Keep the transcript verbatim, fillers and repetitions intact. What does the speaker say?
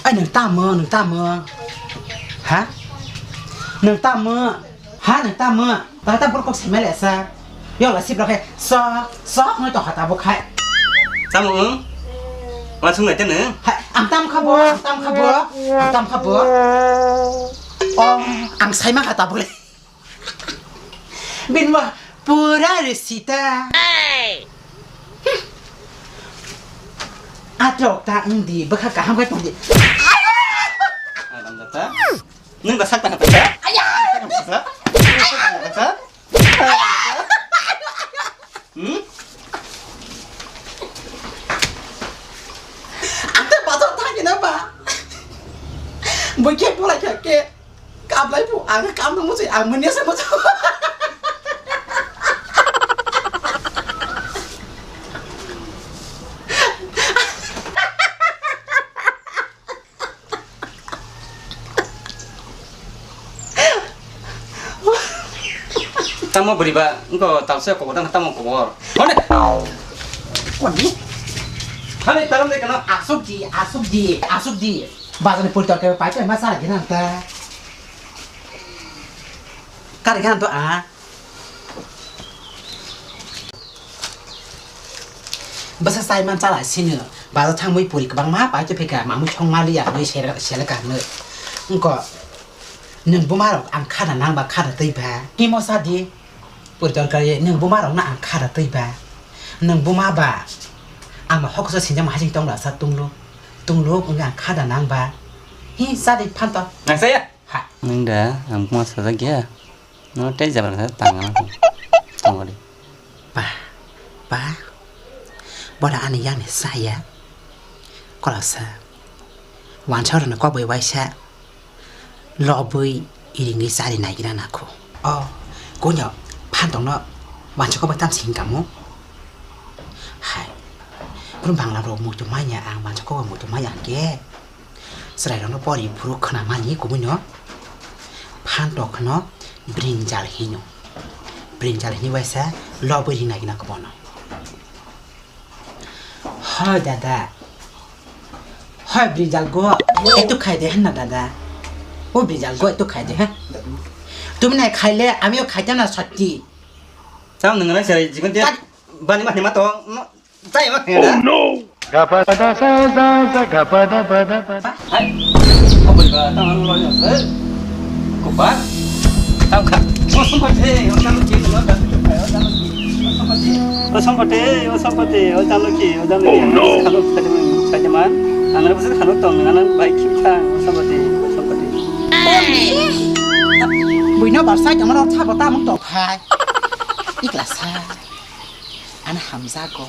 Ai, nwng tamo, nwng tamo? Ha? Nwng tamo? Ha, nwng tamo? Tata borok kok simi le sa. Yola sibra khe sok sok noi tongkha tabuk khai. Tamo wng? Uansuk nai tene? Hai, ang tam kha bo, ang tam kha bo, ang tam kha bo. O, ang sai ma kha tabuk le. Bin mo pura risita. Atok ta wng di, bwkha kaham khe tong di. Adam jata. Nwng da sak ta kha ta. Aya! Hmm? Ang tei bazar thangkhe na ba? Bwkhe bolai kha khe kablai phu, ang kam nang musi, ang manya se musi. Tamo bwrwi ba, wngkha talsa kokor tamo kokor. Hone. Hone, taram de kana? Asuk di, asuk di, asuk di. Bazar ni pori torkai pai pai ma sala gina ta. Kari gana to a. Bwsa chai man chala sino, bazar thangwi puri kwbangma pai tongphikha, mamwi songma liya hinwi sele, sele ka hinwi. Wngkha, nwng buma rok ang khana nang ba khana twi ba? Himo sa di, puri torkari nwng buma rok no ang khana twi ba? Nwng buma ba, ang ma hokso sinjak ma hasing tong la sa tunglo, tunglo wngkha ang khana nang ba? Hi sa di phanto. Nang saya? Ha. Nwng da, ang buma sajak ya. No tei jabra khe tang na tongo di. Ba, ba, boda ani yang ni saya. Koloksa. Wansa rok no kok bai waisa. Lobwi iringwi sari naigira nakho. O, kunyo phan tongno wansa kok bai tam sing kamo. Hai. Brum bangla rok muitu manya ang wansa kok bai muitu manya ang ke. Chwrairokno pori phuru khwnamani kubui no phan tok kheno brinjal hino. Brinjal hini waisa lobwi ringnai gina kobono. Hoi dada. Hoi brinjal go etu khai de hna dada. O brinjal go etu khai de ha. Tumne khaile amio khaitana satti. Tam nang na chwrai jikon te. Bani ma hima to. Tei ma khe da? Oh no! Gapada sa sa sa gapada pada pada. Hai. Apa ba ta ang lo ya se. Kupa. Tam kha. O sampati, o sampati, o sampati, o sampati, o sampati, o sampati, o sampati. Oh no! Khalo khade man, khade man. Ang na bwswk khalo tong, ang na bai khim thang, o sampati, o sampati. Buino barsai tongmano thabo tamung tongkhai. Ikla sa. Ano hamjago.